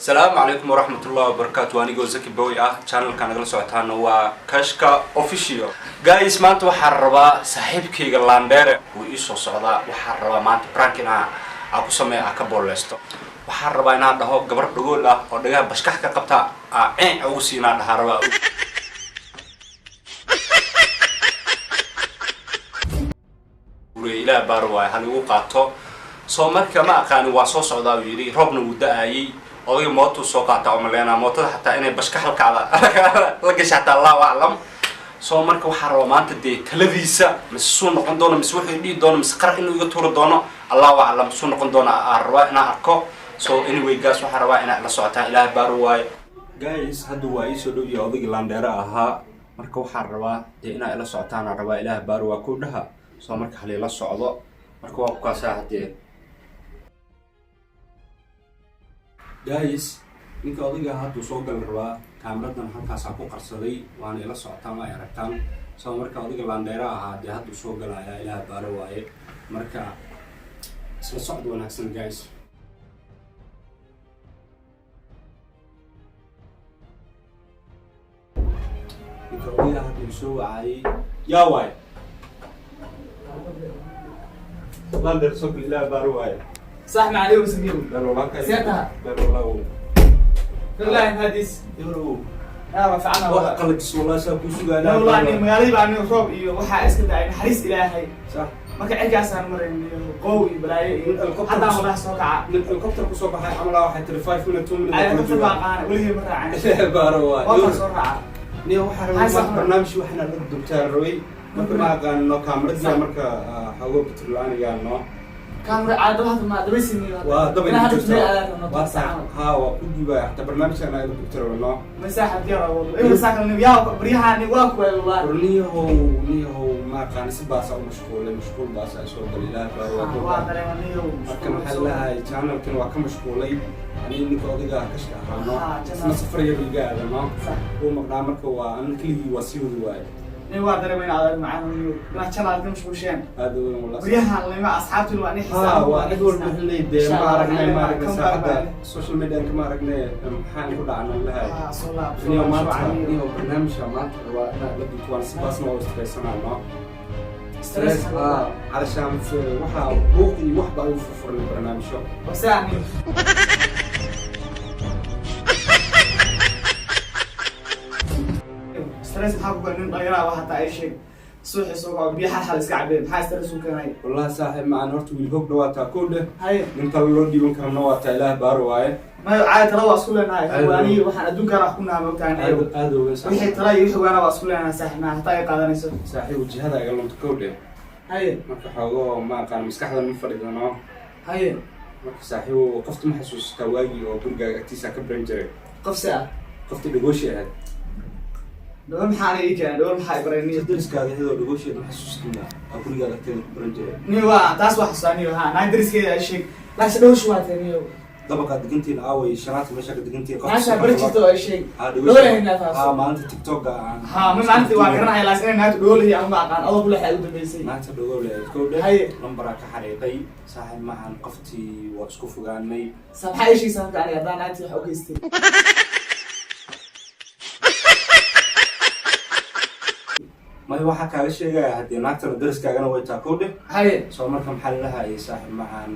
Asalaamu calaykum waraxmatullahi wabarakaatu. Anigoo Zaki Boy ah, channelka nagala socotaana waa Kashka Official. Guys, maanta waxaan rabaa saaxiibkayga Landheere wuu ii soo socdaa. Waxaan rabaa maanta prank inaa aa ku sameeya, aa ka booleysto. Waxaan rabaa inaan dhaho gabar dhagool ah oo dhagaha bashkax ka qabta aa ceen ugu siinaa dhahaa rabaa. Ilaah baar waayo, hal igu qaato. Soo marka ma aqaani, waa soo socdaa uu yidhi. Roobna wuu da-aayey. Odayga mootuu soo qaata oo maleynaa mootada xataa inay bashka halkaada la gasha xataa, allahu aclam. Soo marka waxaa rabaa maanta dee taladiisa, mise suu noqon doono, mise wuxuu dhihi doono, mise qarax inuu iga tuuri doono, allahu aclam suu noqon doono aan rabaa inaan arko. So anyway guys, waxaa rabaa inaad la socotaan. Ilaah baaro waayo. Guys, hadda waa iisoo dhow yahay odaygii Landheere ahaa. Marka waxaan rabaa dee inaa ila socotaan aan rabaa. Ilaah baaro waa kow dhaha. Soo marka halila socdo. Marka waa kukaasaa haddee. Guys, ninka odayga hadduu soo gali rabaa. Kaamiradan halkaasaa ku qarsaday, waana ila socotaan, waa ay aragtaan. Soo marka odayga Landheere ahaa dee hadduu soo galayaa. Ilaah baaro waaye. Marka isla socod wanaagsan, guys. Ninka odayga hadduu soo wacayay, yaa waay Landheer, soo gal. Ilaah baaro waaye. صح ما عليه وسميو. Beel walaalka. Seetaha. Beel walaaw. بالله هاديس. Yorow. يا رفعنا wax والله. qalajis walaa saa kuu sugaa. لا والله اني مغالي بaan roob iyo waxa iska daay naxariis ilaahay. Sax. Marka cirkaasaan marayn qow iyo balaayo iyo haddaan walahi soo kaca. Nin helicopter kusoo baxay camalaa waxay tiri 5 minute, 2 minute. Ay ka baa qaana weligii ma raacin. Baaro waay. Waa soo raaca. Niyo, waxaa rabay Hay safar. Barnaamij waxaana la dubtaa rabay. Marka ma aqaano kaamiradiya, marka xoogo batri la-aanigaa no. Kaamira caado hadda ma dabaysiin. Waa dabay. Hadda jirta. waa waa sax, ha, waa ku duubaya xataa barnaamijkan aa ila dubta rabay no. Masaaxa diyaar oo ay saakal ni yaa baryahan waa ku wallahi. War niyahow, niyahow, ma aqaano, si baasa u mashquulay, mashquul baasa ay soo galay. Ilaah baaro waa waa dareemanayo. Marka maxaa lahay, channelkan waa ka mashquulay aniga ninka odayga kashka ahaano. Ah, channel. Isna safar yar iga aadano. Sax. Uu maqnaa, marka waa ana keligii waa sii wadi waaye. Ni waa dareemayna adag macaan ni channel ka mashquulsheen. Aad u weyn walaa. Baryahan lima asxaabtu waa ni ha, waa cid walba xillay dee ma aragnay, ma aragnay Kan saacadda baa- social medianka ma aragnay, maxaan ku dhacnay lahay. Ah, soo laab. Niyo maanta, niyo barnaamijka maanta waa inaad la dunto, waan si baasna waa stressanaano. Stress. Stress ah, calashaan waxaa buuq iyo wax baa ugu furfuran barnaamijyo. Wasaani. Stress maxaa ku keenay nin dhalinyaro ah? Hataa ay sheeg suuxi soo kaco, biyo xal xal iska cabeen, maxaa stress u keenay? Wallahi saaxiib macaan, horta wiil hog dhawaataa kow dheh. Haye. Nin talo loo dhiiban karana waa taa. Ilaah baaro waaye. Mayo caadi tala waa isku leenahay. Aad waaniyi waxaan adduunkaan wax ku nahay mogtahay. Aad aad ogen wixii saaxiib. Tala iyo wixii waana waa isku leenahay saaxiib macaan, hataa ay qaadanayso. Saaxiib, wajahada iga lunta kow dheh. Haye. Marka xoogoo ma aqaan, maskaxdan ma fadhidano. Haye. Marka saaxiibo, qofta ma xasuusataa waagii oo gurigaaga agtiisa ka baran jiray? Qofsi ah. Qofta dhagooshi ahayd. Dhawal maxaana ii keenay? Dhawal maxaa i baray niyo? Dariskaaga iyadoo dhagooshi ma xasuustina aa gurigaaga agteeda ku baran jiray? Niyo waa taas waa xasuustaa niyo, ha, naan dariskeeda ay sheeg, laakiin dhawshu waa tee niyo. Dabaqaad degantiin aaway, shanaadka meesha ka degantiin. Maasha bari jirto ay sheeg. Ha. Dhawalahayna taas. Ha, maalinta TikToka aan ha, ma maalintii waa garanaya, laakiin inay naagtu dhawalahi ama ma aqaan adoo kule u dambeysay. Naagta dhagool ahayd kow dheh. Haye. Lambaraa ka xariiqay saaxiib macan, qoftii waa isku fogaanay. Sa maxaa ii sheegaysaa marka aniga haddaan naagtii wax u geystay? Maya, waxaa kaaga sheegaya haddii naagtana dariskaagana way taa kow dheh. Haye. Soo marka maxaa lalahaayay saaxiib macaan?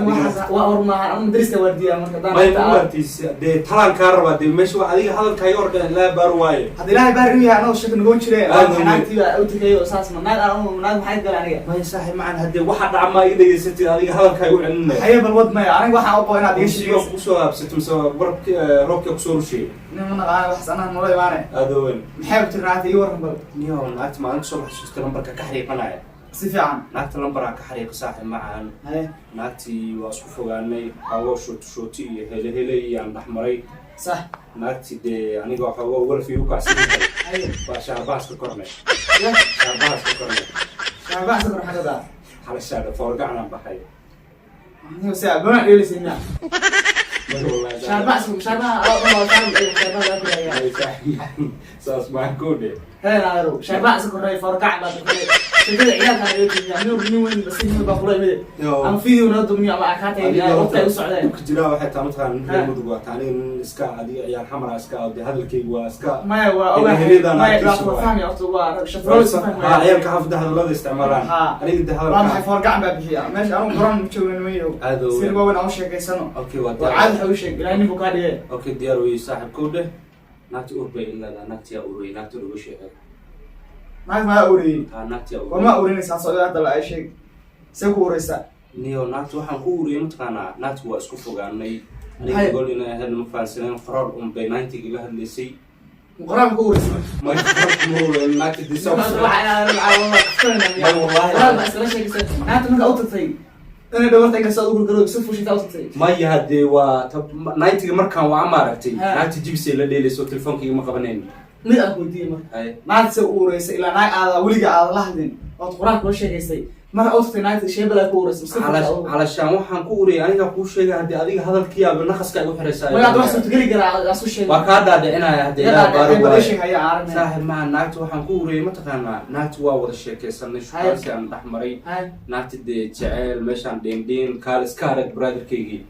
Waxaas waa or maahan ama dariska waardiya marka haddaan may naagta uwaartiis dee talaan kaa rabaa dee meesha waa adiga hadalkaaga ordha. Ilaa baar waaye. Hadda ilaahay baar inuu yahay anagoo shaka nogon jire. Aad waa maxay weyn. Naagtii baa u tagay oo saas ma naag aan naag maxay galay aniga? Maya saaxiib macaan, haddee waxa dhaca maa ii dhegeysatid, adiga hadalkaaga u celinaya. Haye, bal wad maya, aniga waxaan u qabo inaad iga Musiga sheegayso. Kusoo habsatay mise barabki roobka kusoo rusheeyay? Nin ma naqaana waxaas, anaa noola imaane. Aada weyn. Maxay u tiri naagta? Ii warran bal. Niyo, naagta maalinta soo xasuustay lambarka ka xariiqanaya. Si fiican. Naagta lambaraa ka xariiqa saaxiib macaan. Haye. Naagtii waa isku fogaanay, xoogo shooti shooti iyo hele hele iyo aan dhexmaray. Sax. Naagtii dee aniga xoogo walfi u kacsan yahay. Haye. Baa shaarbahaas ka kornay. Ya. Shaarbahaas ka kornay. Shaabacsa kor xagada. Xalashaadha foorgacanaan baxay. Niyo saa goona dheelisay miya? Marka wallahi shaabacsa shaabaha oo shaabaha la kurayaa. Ay, saaxiib, saas maan koodhe. Hee naaru shaabacsa koray forgac baa koray. Sheekada ciyaalka naga joojiya. Nin weyn bas nin baa kula imid. Ama video na dumiyo ama akaatay waqti ay u socdeen. Dhibka jiraa waxay taa, mataqaana, nin reer Ha. Mudug waa taa, aniga nin iska adiga ciyaar xamara iska oo dee hadalkaygu waa iska Maya, waa ogahay. Helidan Maya, agtiisa waa waay. fahmi horta, waa shafrooy si fahmi. Ha, ciyaalka xaafadda hadallada isticmaalaan. Ha. Aniga dee Waa maxay hadalka foorgacan baa bixiya meesha, anigu garan ma joogna mayo. Aad oo Si weyn. waaweyn aan u sheekaysano. Okay, waa Waa diyaar. caadi, waxa u sheeg ilaahay ninku kaa dhigay. Okay, diyaar wey saaxiib. Kow dheh, naagta ur bay leedahay, naagtiyaa urey, naagta lagu sheegay. Naag maa uriyey? Ha, naagtiyaa War, ma urey. urinaysaa socda hadda la ay sheeg, see ku ureysaa? Niyo, naagta waxaan ku uriyey, mataqaanaa, naagta waa isku fogaanay aniga. Hay. Gol inay ahayd ma fahansaneen, qoraal un bay 90 ila hadlaysay. Qoraal ku ureysa? Ma ma ureyn naagta disa. Waxa May, wallahi. qoraal baa iskala sheekaysay. Naagta markaa u tagtay inay dhawarta inkastoo aad u gurgaro si fushita u tagtay. Maya, hadee waa 90-ga markaan waa maaragtay. Ha. Naagta jibsay la dheelayso, telefoonka ma qabanayn. Mid aan ku weydiiyey marka. Hay. Naagta se u ureysay ilaa naag aada weliga aada la hadlin ood qoraal kula sheekaysay, marka u tagtay naagta sheebala ku ureysay iska fushay adigu. Calashaan waxaan ku uriyay aniga kuu sheegay, haddii adiga hadalkiiaba naqaska igu xiraysaa. Maya, hadda wax suurtageli karaa asu sheegay. Waa kaa dhaadhicinaya haddii ilaa baaro waaye. Sheeg haya aragna. Saaxib maha, naagta waxaan ku uriyay, mataqaanaa, naagta waa wada sheekaysanay, shukaansi aan dhex maray. Hay. Naagta dee jeceel meeshaan dhiindhiin kaal iska arag, brotherkaygii,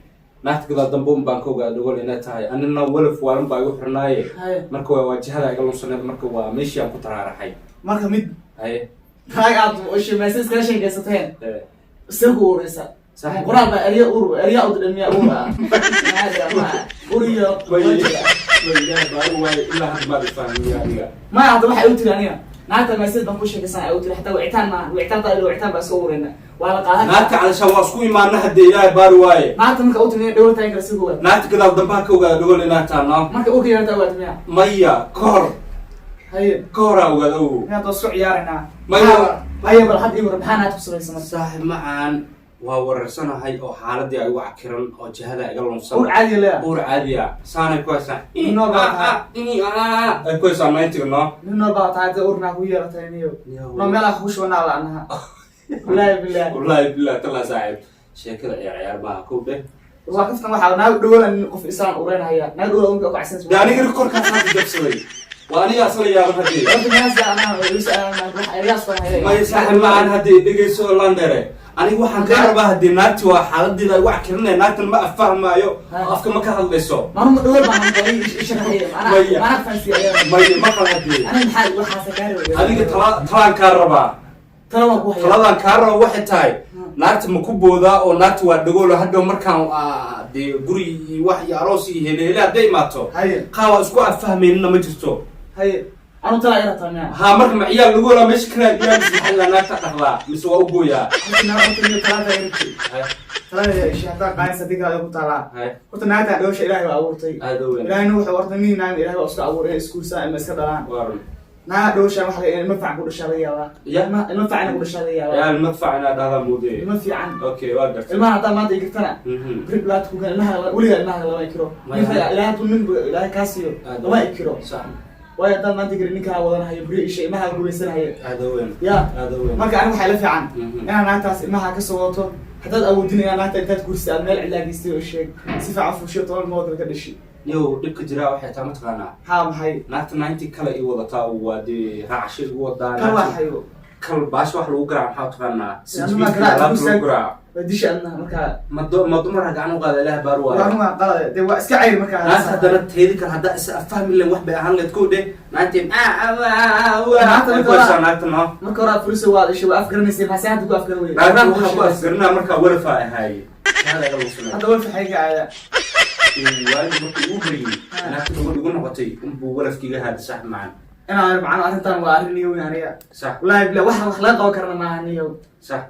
naagta gadaal dambe un baan ka ogaa dhogol inay tahay, anina walaf waalan baa igu xirnaaye. Hay. Marka waa waajahada iga lunsaneed, marka waa meeshii aan ku taraaraxay. Marka mid Haye. naag aad sheemaysa iskala sheekaysateen see ku ureysa? Saaxiib. Qoraal baa erya ur erya u dhamiya ur ah ur iyo Way way, ilaahay baa igu waayay, ilaa hadda maad ifahmiya aniga. Maya, hadda waxay u tiri aniga naagta message baan ku sheekaysan ay u tiri, xataa wicitaan maaha, wicitaan taa wicitaan baa iska ureyna, waa la qaadan. Naagta calashaan waa isku imaana haddee ilaahay baari waaye. Naagta marka u tiri dhawr tahay kala si ogaad. Naagta gadaal dambaha ka ogaada dhogol inaa taano. Marka urka yarta ogaad miya? Maya, ka hor. Haye. Ka horaa ogaada ogow. Miyaad waa isku ciyaaraynaa? Maya. Haye, bal had ii war, maxaa naagta ku samaysa marka? Saaxib macaan, waa wareersanahay oo xaaladii ay igu cakiran oo jihada iga lunsan. Ur caadi leeya? Uur caadi ah saanay ku haysaa. Nool baa tahay. Ay ku haysaa 90-ga no. Nin nool baa tahay, dee urnaa ku yeelatay niyo no meelaa kugu shubanaa la anaha, wallaahi billahi. Wallaahi billahi talaa saaxib, sheekada ciyaar ciyaar maaha, kow dheh. Waa kaftan, waxaa naag dhawala nin qof isaan ureynaya, naag dhawala unka ku cagsan. De aniga korkaas hadda jabsaday, waa aniga asla yaaban haddee. Horta meesha anaha wax eryaas baan hayay. Maya saaxib macaan, haddee dhegeyso landere, aniga waxaan kaa rabaa haddee naagti waa xaaladeeda ay igu cakirinaya, naagtan ma afahmaayo oo afka ma ka hadlayso. Maanu dhawal baan sharaxaya. Maya. Maanaa fahansiiya. Maya, maqal haddee. Aniga maxaa waxaasa kaa rabay? Adiga talaan kaa rabaa. Tala waan ku hayaa. Taladan kaa raba waxay tahay, naagta ma ku boodaa oo naagta waa dhagoolo, hadhow markaan dee guri iyo wax iyo aroos iyo hele hele hadday imaato, Haye. qaabaa isku afahmaynina ma jirto. Haye, anu tala ira tahay miya? Ha, marka ma ciyaal dhagoola meesha ka raadiyaa mise maxaa la naagta dhaqdaa mise waa u gooyaa? Horta naag horta niyo talaata irtay. Haye. Talada isha hadaa qaansa diga ay ku taalaa. Haye. Horta naagta dhawsha Ilaahay baa abuurtay. Aad u weyn. Ilaahayna wuxuu horta nin naag Ilaahay baa isku abuuray inay iskuulsaan ama iska dhalaan. Waa run. Naag dhawsha waxa la ilmo fiican ku dhashaa laga yaabaa. Ya. Ilmo fiican ku dhashaa laga yaabaa. Ciyaal madfac inaad dhahdaa moodee. Ilmo fiican. Okay, waa gartay. Ilmaha haddaa maanta igirtana beri dhibaata ku keen ilmaha, weligaa ilmaha lama ikiro. Maya. Ninka Ilaahay hadduu nin Ilaahay kaa siiyo Aad lama ikiro. Sax. Waayo haddaan maanta igiri ninkaa wadanhayo beri isha ilmaha gumaysanhayo. Aad u weyn. Ya. Aad u weyn. Marka aniga waxaa ila fiican inaad naagtaas ilmaha kasoo wadato, haddaad awoodin inaad naagta intaad guursi aad meel cidlaa geystay oo sheeg si fiican fuushiyo 10 ilmood kale ka dhashi. Niyow, dhibka jiraa waxay taa, mataqaanaa, Maxaa maxay? Naagta 90 kale i wadataa oo waa dee raacasho igu wadaa. Kan waa xayo. Kal baasha wax lagu garaaco maxaa taqaanaa? Anuma Sinjibiilka garaac, alaabta lagu lagu garaaco. Waa disha adna markaa. Ma dumara gacan u qaada, ilaah baar waa waayo. run, waa qalade dee, waa iska cayr markaa. Naagta haddana teedi kale haddaa is afahmi lahayn wax bay ahaan lahayd, kow dheh, naagta Naagta ay ku haysaa naagta no. Marka hore aad furiso waad isha waa afgaranaysay, maxaa hadda ku afgaran weyday? Naagta waxaan ku afgaranaa markaa warafaa ahaaye. Hada iga lagu sameeyo. Hadda walfaxay ka aada. Waagi markii ugu baryay naagta gabadh igu noqotay unbuu walafkiiga haada, sax macan. Inaan macno arrintan waa arrin niyo weyn aniga. Sax. Wallaahi billah, wax wax laga qaban karana maaha niyo. Sax.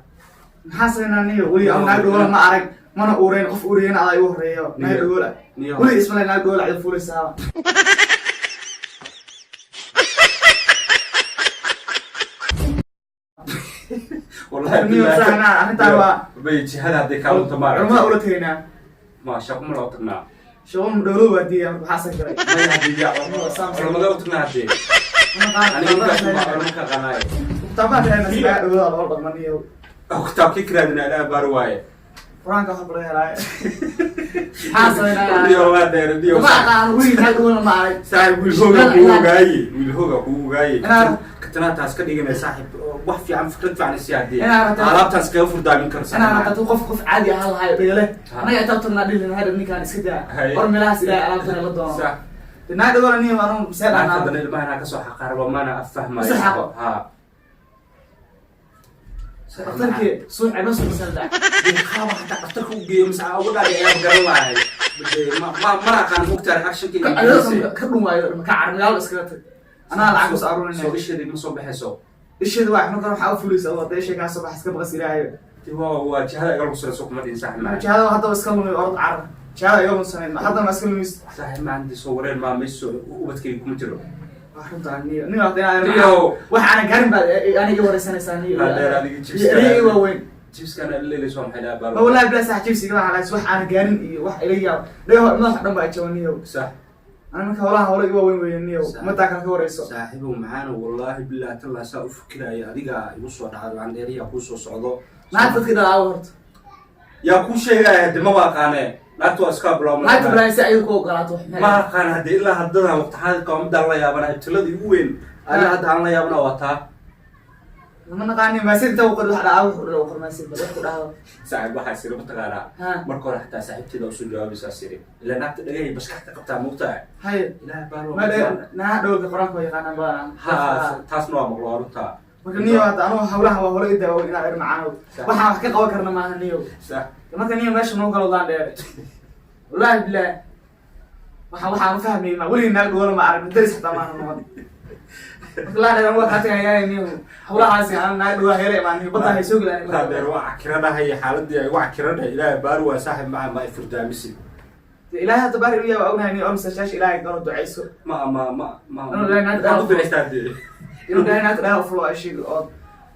Maxaa sameynaa niyo? Weli ama naag dhogoola ma arag, mana uureyn, qof uuriyana adaa igu horeeyo naag Niyo. dhogoola. Niyo. Weli ismale naag dhogoola cid fuulaysaa. Wallahi Niyo, billahi. sax naa, arrintan waa bay jihada hadday kaa lunta maaragtay. Culamada ula tegaynaa. Ma shaqo ma loo tagnaa? Shaqo dhowlo waa diiya, maxaa san karay? Maya, haddii yaa culamada u tagnaa haddee aniga markaas ma culamo ka qanaaye. Kitaabaan raadinaa naag dhogoola loo dhaqma niyo. Oo kitaabkii ka raadinaa, ilaah baar waaye. Qur-aanka waxa laga helaayo maxaa sameynaa? Niyo waa dheer niyo. Ma aqaan, weli naag dhogoola ma arag. Saaxiib, wiil hooga kugu ogaaye, wiil hooga kugu ogaaye. Katanaataas ka dhiganay saaxiib, wax fiican, fikrad fiican isi haddii Inaa rabto- alaabtaas kaga furdaamin karo. Inaa rabto qof, qof caadi ahaan lahayo dhegale. Ha. Anaga intaa tagnaa dhihi lahayn, ninkaan iska daa. Haye. War meelahaas ilaahay alaabtana la doono. Sax. Naag dhagola niyo anu see Naagta dhahnaa? haddana ilmaha inaa kasoo xaqaaraba mana afahmayo. Kasoo xaqo? Ha. Dhakhtarkii suuc ma suuxsan daa. Qaaba hataa dhakhtarka u geeyo mise uga dhaadhay ayaan garan lahay. Ma mana aqaan mugtaar actionka iyo Ka ka dhumaayo ka car, magaalo iskaga tag, anaa lacag us aruurinay. Soo isheedii ma soo baxayso? Isheedu waa marka waxaa u fulaysa oo hadda ishay kaa soo bax, iska baqas ilaahay. Waa jihada iga lugsarayso, kuma dhihin saaxib macaan. Jihada haddaba iska lumay, orod carar, jihada iga lunsanayd hadda ma iska lumis. Saaxib macaan, dee soo wareer maa mayso, ubadkayga kuma jiro. Waa runtaa niyo, niyo hadda inaan Niyo. wax aanan garin baad aniga wareysanaysaa niyo. Laa dheer adiga jibska. Iyo ereyga waaweyn. Jibskan leelayso maxay dhaha Ma wallahi bilaa sax, jibsiga waxaa lahays wax aanan gaarin iyo wax ila yaab dhago madaxa dhan baa jaban niyo. Sax. Ana marka howlaha howla iga waaweyn weeye niyo. Sax. Umadaa kale ka wareyso. Saaxiibow macaano, wallaahi billahi tallah, saa u fikiraya adiga igu soo dhacda landheeriya kuu soo socdo. Naag dadkii dhalaawo horta. Yaa kuu sheegaya hade? Maba aqaane, naagta waa iska bilaw. Naagta bilaay si ayadu ku ogolaato wax Ma aqaan hadde, ilaa haddadan waqti xaadirka waa midaan la yaabana, ibtilada igu weyn ilaa hadda aan la yaabana waa taa. Lama naqaani maasid inta qor wax dhaca, wuxuu dhaw qor maasid bal wax ku dhahdo. Saaxiib, waxaa siri mataqaanaa? Ha. Marka hore xataa saaxiibteeda usoo jawaabaysaa siri, ilaa naagta dhagay baskaxta qabtaa moogtahay. Hay. Ilaah baan. Ma dhe naa dhowlka quraanka waa yaqaanaan badanaa. Ha, taasna waa maqlo, waa runtaa. Marka niyo hadda anugu hawlaha waa howla i daawo inaad er macaanow. Sax. Waxaan wax ka qaban karna maaha niyo. Sax. Marka niyo meesha noo galo laan dheere, wallahi bilaah waxaan u fahmayay ma weligii naag dhowla ma arag, daris xataa maana noqon. Marka laan dheere waa kaa tagayaa niyo, hawlahaasi aan naag dhowla heela imaan niyo, badda hay soo gelaan. Laadeer waa cakiradhahay xaaladii ay waa cakiradhahay, ilaahay baari waa saaxiib maca ma ay furdaamisid. Ilaahay hadda baari u yahay, waa ognahay niyo, oo masaajasha ilaahay galo ducayso. Ma ma ma ma Inuu ilaahay naagta maxaad u ducaystaa dee? Inuu ilaahay naagta dhaha fulo ay sheego oo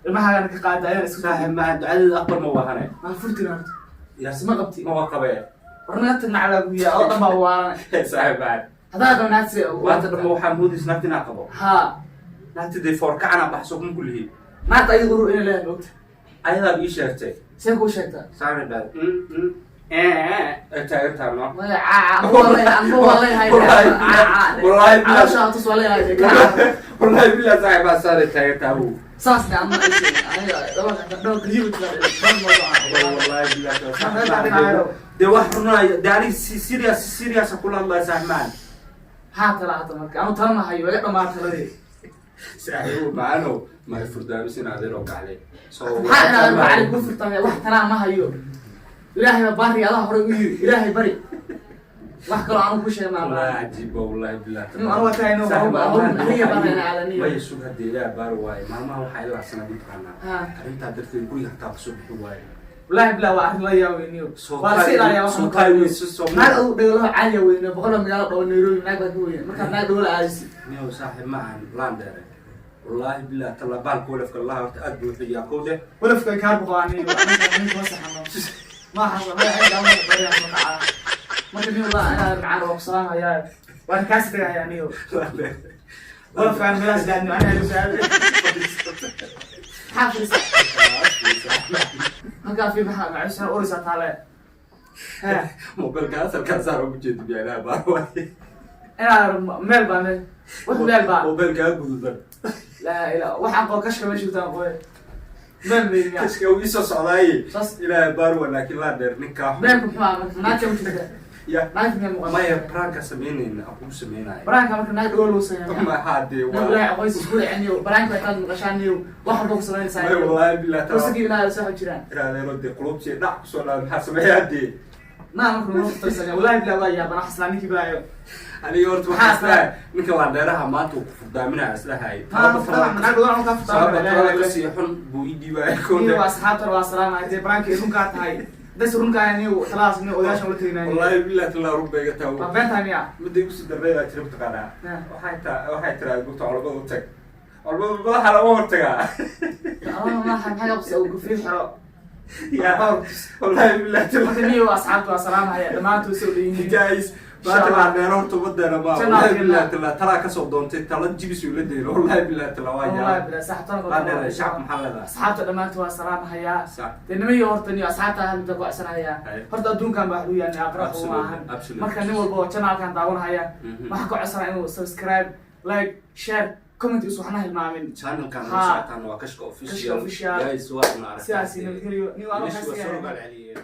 ilmahaagana ka qaada ayaan iska. Saaxiib maca, ducadeeda aqbal ma waahane. Ma furtin horta? Yaas. Ma qabti? Ma waa qabee. War naga tag, naclaa guya oo dhan baa waalan. Saaxiib maca. Haddaa qabo naagta. Maanta dhanba waxaa moodaysa naagta inaa qabo. Ha. Naagta dee foorkacana baxso kuma kulihi. Naagta ayada urur inay leedahay moogta. Ayadaad ii sheegtay. See kuu sheegtaa? Saana dhaad ay taagantaa no. Maya caa amba waa leeyahay, amba waa leeyahay. Wallahi wallahi billah. Caloosha tus waa leeyahay. Wallahi billah saaxiib baa saanay taagantaa uu. Saas de ama aniga dhabarka dhabarka yibu. Wallahi billah dee wax runaayo dee, aniga si serious, si serious kula hadlaya saaxiib macaan. Maxaa tala hadda? Marka anu tala ma hayo, iga dhamaa taladii. Saaxiibo macaano, ma ay furdaamisin adeer oo gaclay so. Maxaa inaad macalin ku furtaa? Wax talaa ma hayo, ilaahay baa bari, adaa hore u yiri ilaahay bari, wax kaloo aanu ku sheeg maa. Wallahi cajiib wallahi billah. Anu waa tahay inuu aniga barayna calaniyo. Maya, sug hadee, ilaah baari waaye, maalmaha waxaa ilaa sanad mataqaanaa. Ha. Arrintaa darteed guriga hataa kasoo bixi waaye. Wallahi billah waa arrin la yaabeyniyo. Soo waa iska ilaaliyaa soo waxaan. taay weyso soo. Naag adu dhagalaho caaliya weyne, boqolba magaalo dhawo Nairobi naag baa ka weyne, markaad naag dhawala aadisi. Niyow saaxiib ma ahan laan dheere, wallaahi billah tallabaalka walafka allah horta aad buu xiyaa kow dheh. Walafka ay kaa boqoaniyo ninka ma saxano ma xasa ma ay daawo bariya ma kaca. Marka niyo la inaad macaan waa kusalaamayaa, waan kaasi tagayaa niyo, walafkaan meelahaas gaadno aniga igu saaday. Maxaa fadhiisa halkaa fi? Maxaa macuusana urisa taale? He. Mobilka asalkaa saar ugu jeedi biyaanaha baar waaye. Inaad meel baa meel wax meel baa. Mobilkaa gududan. Laa ilaa waxaan qoo kashka meesha gutaan qoy meel bay. Kashka uu isoo socdaaye. Saas. Ilaahay baar waa, laakiin laa dheer ninkaa. Meelku muxuu ahaa marka? Naagta ma jirta? Ya. Naagta miyaa muuqata? Maya, pranka samaynayna aan kugu samaynaya. Baraanka marka naag dhawo lagu sameeyaa? Maxaa dee naag waa ilaahay aqoonsi isku dhiciniyo, baraanka intaad maqashaaniyo wax walba ku samaynaysaa. Maya, wallaahi billah. Wasakii ilaahay soo jiraan. Iraadeeno dee qulubtii dhac kusoo dhaca, maxaa sameeyaa dee? Naa marka noo tirsan, wallahi billah waa yaabana xaslaa ninkii balaayo. Aniga horta waxaa Maxaa islahay ninka laandheeraha maanta uu ku furdaaminaya islahay. Naag dhawo ka Sababa talada furtaa. Kasii xun buu ii dhiibaya niyo koode. Asxaabta waa salaamay dee, baraanka ay runkaa tahay das runkaa niyo, taladaas niyo odayaashan ula teginaayo. Wallaahi billah talaa run bay iga tahay. Waa beentaa miya? Midday kusii darnaydaa jira mataqaanaa? Ha. Waxay tiraa gurta culamada u tag, culamada madaxa lama hortagaa. Maxaa qabsa uu kufiid xero? Ya, wallaahi billah talaa. Marka niyo asxaabta waa salaamaya dhammaantood soo dheyihiin. Guys, maanta laandheero horta umadeena ma Insha wallahi Allah. Billah talaa talaa kasoo doontay tala jibis uu la deylo, wallahi billah talaa waa wallahi yaa billah saxabtana. Laandheera shacab maxaa leedahay? Asxaabta dhammaantood waa salaamahayaa. Sax. Dee nimayo horta niyo asxaabta hal midda gocsanayaa. Haye. Horta adduunkan baa wax lagu yahay, aakhira waxba ma ahan. Absolutely. Marka nin walba oo channelkan daawanahaya waxaa ka codsanaa inuu subscribe, like, share. Comment is waxna hilmaamin. Channelkan Ha. la socotaan waa Kashka Official. Kashka Official. Guys, waa ina aragtaa. Sidaas nabadgelyo. Ni waa Wiilashu waa soo halkaas. rogaal celiyeen.